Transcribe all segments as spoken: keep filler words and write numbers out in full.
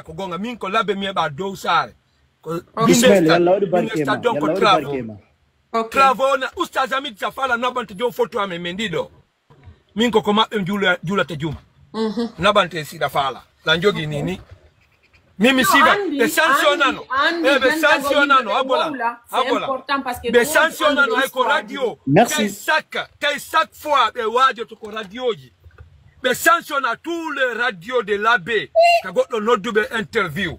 ko gonga, min ko labbe mi heɓa dow saare. Ko Ismail, yalla waɗu barke ma, yalla waɗu barke ma. Travaux na Oustaz Hamid Safala naɓante jom photo amen men ɗiɗo. Min ko ko maɓɓe jula, julata juma. Naɓante siɗa faala. La jogi ni ni. Min mi siɗa. Ɓe sanctionnano. Eh, ɓe sanctionnano. Abola. Abola. Ɓe sanctionnano ay ko radio. Merci. Kay chaque, kay chaque fois ɓe wajoto ko radioji. Ɓe sanctionna tous les radios de l'abbé. Ka goɗɗo nodduɓe interview.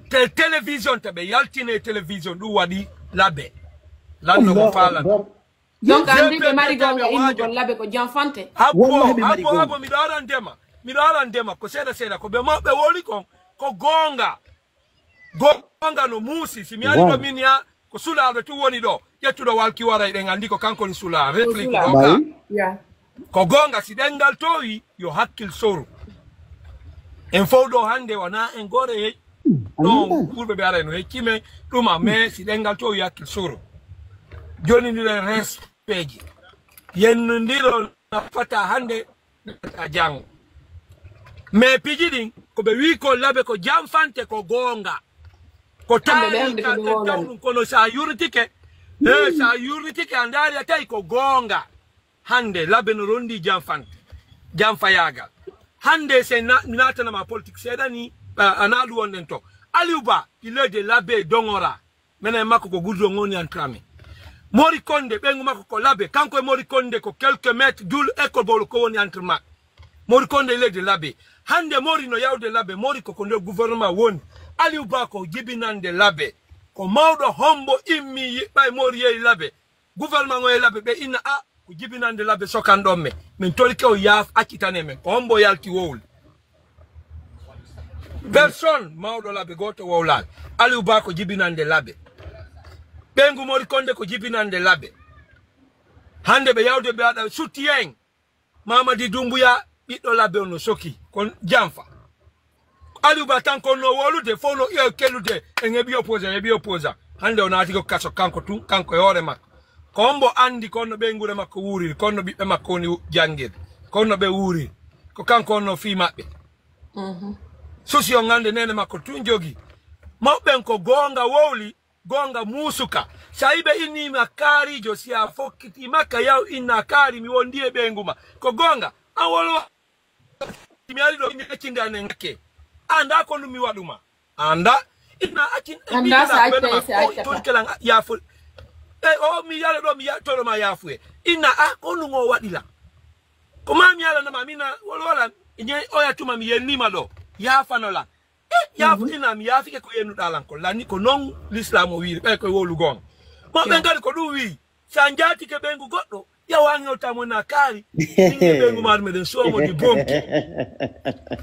Te télévision, te ɓe yaltine télévision ɗum waɗi labbe. Lanndo mo faalana. Donc, andi ɓe mari gonga immugol labbe ko janfante. Habbo, habbo, habbo, miɗo arandema. Miɗo arandema ko seeɗa seeɗa ko ɓe mawɓe woli kon ko gonga. Gonga no muusi. Si mi ari ɗo min ya ko sulaaɓe tu woni ɗo. Ƴettuɗo walki waray ɗen andi ko kanko ni sulaa. Réplique ɗo ka. Ko gonga si ɗengal towi yo hakkil soru. En fow ɗo hande wona en gore. Ɗon ɓurɓe ɓe arayno hecci men ɗuma, mais si ɗengal to yakkil soro. Joni ndiɗen respect ji. Yennondiro nafata hande, nafata jango. Mais piji ɗin, ko ɓe wi ko labe ko janfante ko gonga. Ko tawi tan ɗum kono sa yurnitike, eh, sa yurnitike a ndaari a tawi ko gonga. Hande labe no rondi janfan, janfayagal. Hande se na, mi natanama politique seeɗa ni, a, a naɗu wonɗen to. Aliou Ba, il est de l'abbé Dongora. Menen makko ko goudron woni entre amen. Mori Konde, ɓengu makko ko labe. Kanko e Mori Konde ko quelques mètres, jul école bolo ko woni entre maɓɓe. Mori Konde, il est de l'abbé. Hande Mori no yawde labe, Mori ko ko nder gouvernement woni. Aliou Ba ko jibinande labe. Ko mawɗo hombo immi yiɓɓay Mori yehi labe. Gouvernement o e labe ɓe inna a ko jibinande labe sokan ɗon men. Min torike o yaaf accitane men. Ko hombo yalti wowle. Personne mawɗo labe goto wowlaali. Aliou Ba ko jibinande labe. Ɓengu Mori Konde ko jibinande labe. Hande ɓe yawde ɓe waɗa soutien. Mamadi Doumbouya, ɓiɗɗo labbe on no soki. Kon janfa. Aliou Ba tan kon no wolude, fof no iyo kellude. En heɓi opposant, heɓi opposant. Hande o naati ko kaso kanko tun, kanko e hoore makko. Ko hombo andi kon no ɓeynguure makko wuuriri, kon no ɓiɓɓe makko woni jangirde, kon no ɓe wuuriri. Ko kanko on no fii maɓɓe. Susi on hande nene makko tun jogi. Mawɓen ko goonga wowli, goonga muusuka. Sa yi ɓe innima kaarijo, si a fokkiti makka, yaw inna kaari, mi wondi e ɓeyngu ma. Ko goonga, an wolo mi ari ɗo, mi accinde an e ngakke. Anda ko ɗum mi waɗuma. Anda, ina accin, anda sa acca, se acca. Tolkelan yafu. E o mi yala ɗo, mi ya-, toro ma yafuye. Ina a ko ɗum o waɗila. Ko ma mi yala nama, mina, wala, wala, nye, oya tuma mi yennima ɗo. Yafano lan. E, yaafo ina mi yaafike ko yennuɗa lan ko lani ko non l'islam o wiiri, ɓay koye wowlu goonga. Mo ɓe ngari ko ɗum wi'i, sa njaatike ɓeyngu goɗɗo, yawange o tamo na kaari, ɗinge ɓeyngu maɗum meɗen soomodi bonki.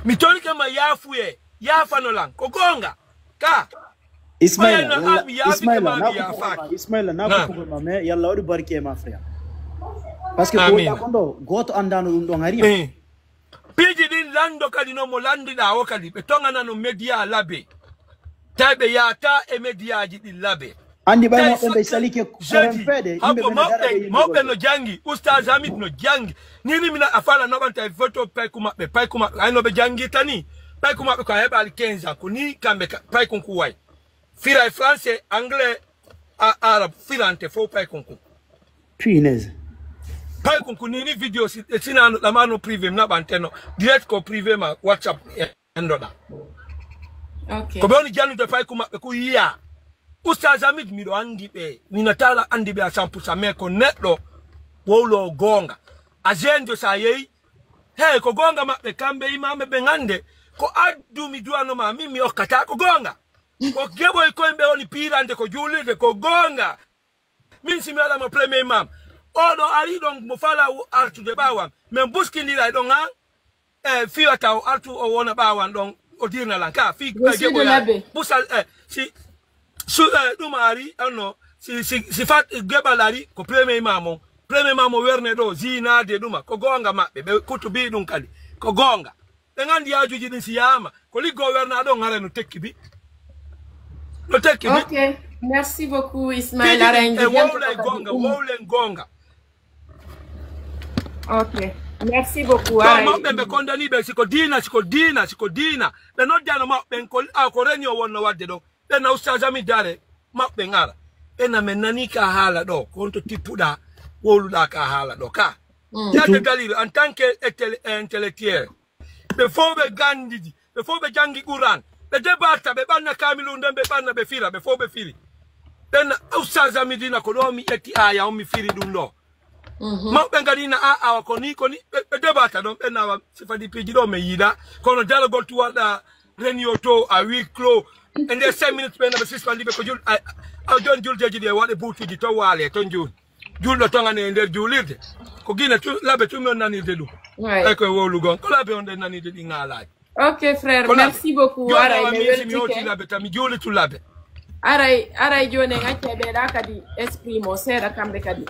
Mi torike ma yaafuye, yaafano lan, ko goonga. Ka. Ismaila, Ismaila, na ko ma, na ko ma, mais yalla waɗu barke ma, frère. Parce que ko wonɗa kon ɗo, gooto anndano ɗum ɗon hari. Piiji ɗin lanndo kadi noon mo lanndiɗaa o kadi, ɓe toŋanano média labe. Tawi ɓe yahata e médiaji ɗin labe. Anndi ɓay mawɓe ɓe salike korompeeɗe, yimɓe ɓe no dara ɓe yimɓe mawɓe no janngi, Oustaz Hamid no janngi. Ni ni mina a fala naɓanta e photo payku maɓɓe, payku maɓɓe. Ay no ɓe janngirta ni, payku maɓɓe ko a heɓaali quinze ans, ko ni kamɓe ka, paykun ku way. Fira e français, anglais, a-, arabe, firante fof paykun kun. Punaise. Paykun kun ni, ni vidéo si, e sinano ɗamano privé, mi naɓanteno. Direct ko privé ma WhatsApp e endoɗa. Ok. Ko ɓe woni jannude paykun maɓɓe ko yiya. Oustaz Hamid, miɗo andi ɓe. Mi natala andi ɓe à cent pour cent, mais ko neɗɗo wowlo goonga. A jeune jo sa yehi, hey, ko goonga maɓɓe, kamɓe imaame ɓe ngande. Ko addu mi duwano ma, min mi okkata ko goonga. Ko geɓoy koye ɓe woni piirande ko juulirde, ko goonga. Min si mi waɗama premier imam, oɗo ari ɗon mo fala artude ɓaawam, min buskindira e ɗon an, e fiyata o artu o wona ɓaawan ɗon, o dirna lan ka, fi ɓe geɓoy busal, e si su, e ɗum ari, anno, si, si, si fat geɓal ari, ko premier imam on. Premier imam o werne ɗo, zinaade ɗuma, ko goonga maɓɓe, ɓe kutubi ɗum kadi, ko goonga. Ɓe nganndi yaajuuji ɗin si yaama, ko liggo werna ɗon hara no tekki bi. No tekki bi. Ok, merci beaucoup, Ismail. Ara en e wowla e goonga, wowlen goonga. Ok. Merci beaucoup. Aray. Mawɓe ɓe kondani ɓe siko diina, siko diina, siko diina. Ɓe noddano mawɓe ɓen ko a ko reni o wonno wadde ɗon. Ɓe na ustaz ami dare mawɓe ngara. Ɓe na men nani ka haala ɗo, ko honto tippuɗa, wowluɗa ka haala ɗo ka. Yadde dalil en tant que intellectuel. Ɓe fof ɓe gandidi, ɓe fof ɓe jangi Qur'an. Ɓe debarta, ɓe ɓanna kamilu nden, ɓe ɓanna ɓe fira, ɓe fof ɓe firi. Ɓen ustaz ami dina ko ɗo mi ƴetti aya on mi firi ɗum ɗo. Mawɓe ngadina a awa ko ni ko ni ɓe debata ɗon ɓe nawa sifadi piiji ɗo min yiɗa kono daragol tu waɗa reniyo to a huis clos e nder cinq minutes ɓe naɓe suspandi ɓe ko jul a joni juldeji ɗi e waɗe butuji to waale ton joni julɗo ton ane e nder juulirde ko gine tu laɓe tumi on nanirde ɗum ay koye wowlugol ko laɓe on ɗen nanirde ɗi ŋaalaji. Ok, frère, merci beaucoup. Aray, mi weltike. Mi juuli tulabe. Aray, aray joni en acca ɓeɗa kadi esprit mo seeɗa kamɓe kadi.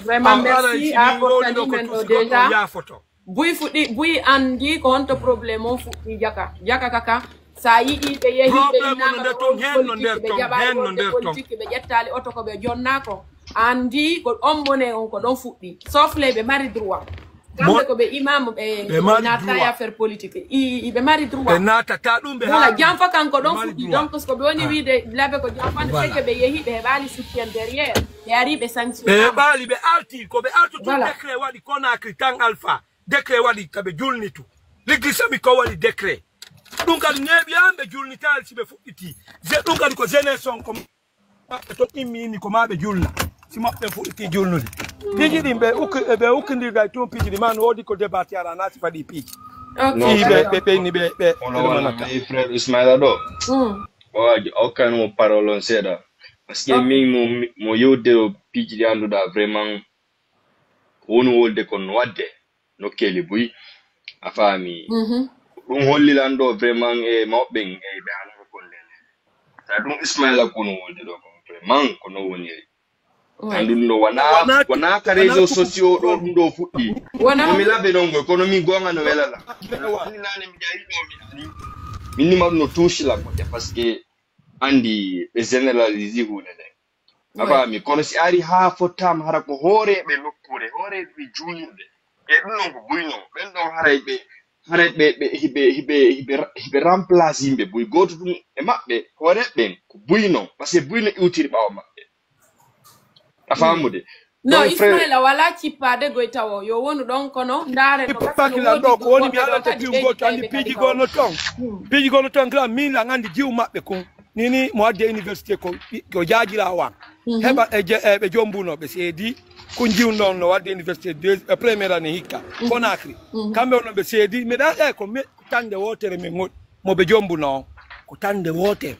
Vraiment merci a portani men ɗo déjà. Buy fuɗɗi buy andi ko honto problème on fuɗɗi jaka jaka kaka sa yiɗi ɓe yehi ɓe innama ɗo politique ɓe jaɓani wonde politique ɓe ƴettali oto ko ɓe jonnako andi ko on mone on ko ɗon fuɗɗi sofle ɓe mari droit. Kamɓe ko ɓe imam ɓe naata e affaire politique iɓe mari droit. Ɓe naatata ɗum ɓe voilà janfa kanko ɗon fuɗɗi donc ko ɓe woni wiide labe ko janfa no feke ɓe yehi ɓe heɓali soutien derrière ɓe ari ɓe sanction ɓe heɓali ɓe arti ko ɓe artu tun décret waɗi Conakry tan alpha décret waɗi ka ɓe julnitu liggi sami ko waɗi décret ɗum kadi neeɓi an ɓe julnitaali si ɓe fuɗɗiti ɗum kadi ko jeunesse on ko maɓɓe to immini ko ma ɓe julna si maɓɓe fuɗɗiti julnude piiji ɗin ɓe ukki ɓe ukkindirga e tun piiji ɗi ma no woodi ko débat yara na si faɗi piiji fii ɓe ɓe ɓeyni ɓe ɓe ɓe frère Ismaila ɗo o okkanimo parole on seeɗa parce que min mo mo yewde o piiji ɗi annduɗa vraiment ko woni wolde kon no wadde nokkeeli buy a faami ɗum hollilan ɗo vraiment e mawɓe ɓen e ɓe hannde kon ndene sa ɗum ismaila kono wonde ɗo kon vraiment ko non woniri anndu ɗum ɗo wona wona ka réseau sociaux ɗo ɗum ɗo fuɗɗi komi labe ɗon goy kono min gonga no welala annilani mi jayi ɗo mi ani min nima ɗum no touche la goƴa parce que andi ɓe généralise hunde nden a faami kono si ari haa fottaama hara ko hooreeɓe nokkuure hooreeɓe julirde e ɗum noon ko buyno ɓen ɗon haray ɓe haray ɓe ɓe hiɓe hiɓe hiɓe hiɓe remplace yimɓe buy gooto ɗum e maɓɓe hooreeɓe ɓen ko buyno parce que buyno iwtiri ɓaawo maɓɓe a faamude no ismaila wala cippaade goy tawo yo wonu ɗon kono ndaare no bakila ɗo ko woni mi alata piwgol to andi piiji gol no ton piiji gol no ton kila min an andi jiw maɓɓe kon nini mo wadde université ko ko jaajira wan heɓa e ɓe jombunoɓe seedi ko jiwnoon no wadde université de première année hikka Conakry kamɓe on no ɓe seedi mbiɗa ƴay ko tande wootere min moɗi mo ɓe jombuno on ko tande wootere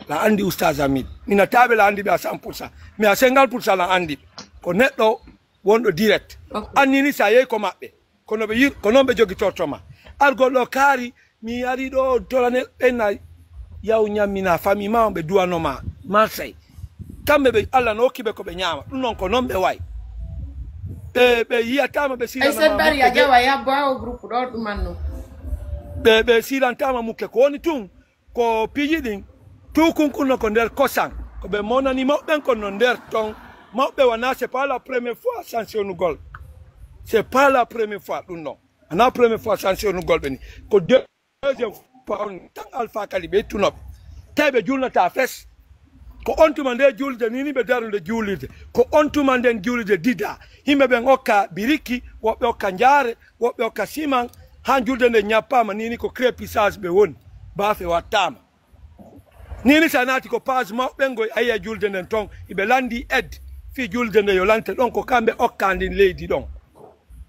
la andi oustaz amid mina taɓe la andi ɓe à cent pour cent mais à cinquante pour cent la andi ɓe ko neɗɗo wonɗo direct annini sa yehi ko maɓɓe kono ɓe yir ko noon ɓe jogitorto ma argol ɗo kaari mi ari ɗo tolanel ɓenna yaw ñammina famille ma on ɓe duwanoma marseille kamɓe ɓe allah no hokki ɓe ko ɓe ñaama ɗum noon ko noon ɓe wayi ɓe ɓe yiyatama ɓe silanamaɓe ɓe ɓe silantama mukke ko woni tun ko piiji ɗin tukunkunno ko nder kosan ko ɓe monani mawɓen kon no nder ton mawɓe wona c'est pas la première fois sansionugol c'est pas la première fois ɗum non ana première fois sansionugol ɓe ni ko deuxième fois on tan alpha kadi ɓe ittunoɓe tawi ɓe julnata fes ko on tuma nde julde ni ni ɓe darude juulirde ko on tuma nden juulirde dida yimɓe ɓen okka biriki woɓɓe okka njaare woɓɓe okka siman han julde nde ñappama nini ko crépissage ɓe woni baafe wattama nini sa naati ko page mawɓe ngoy ayiya julde nden ton iɓe landi aide fi julde nde yo lante ɗon ko kamɓe okka ndin leydi ɗon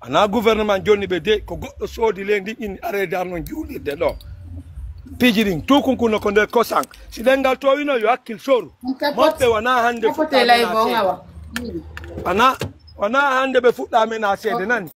ana gouvernement jonni ɓe de ko goɗɗo soodi leydi ɗin aredar non juulirde ɗo piiji ɗin tukunkuno ko nder kosan si ɗengal towino yo hakkil soru mawɓe wona hande fuɗɗa ana wona hande ɓe fuɗɗa men a seede nani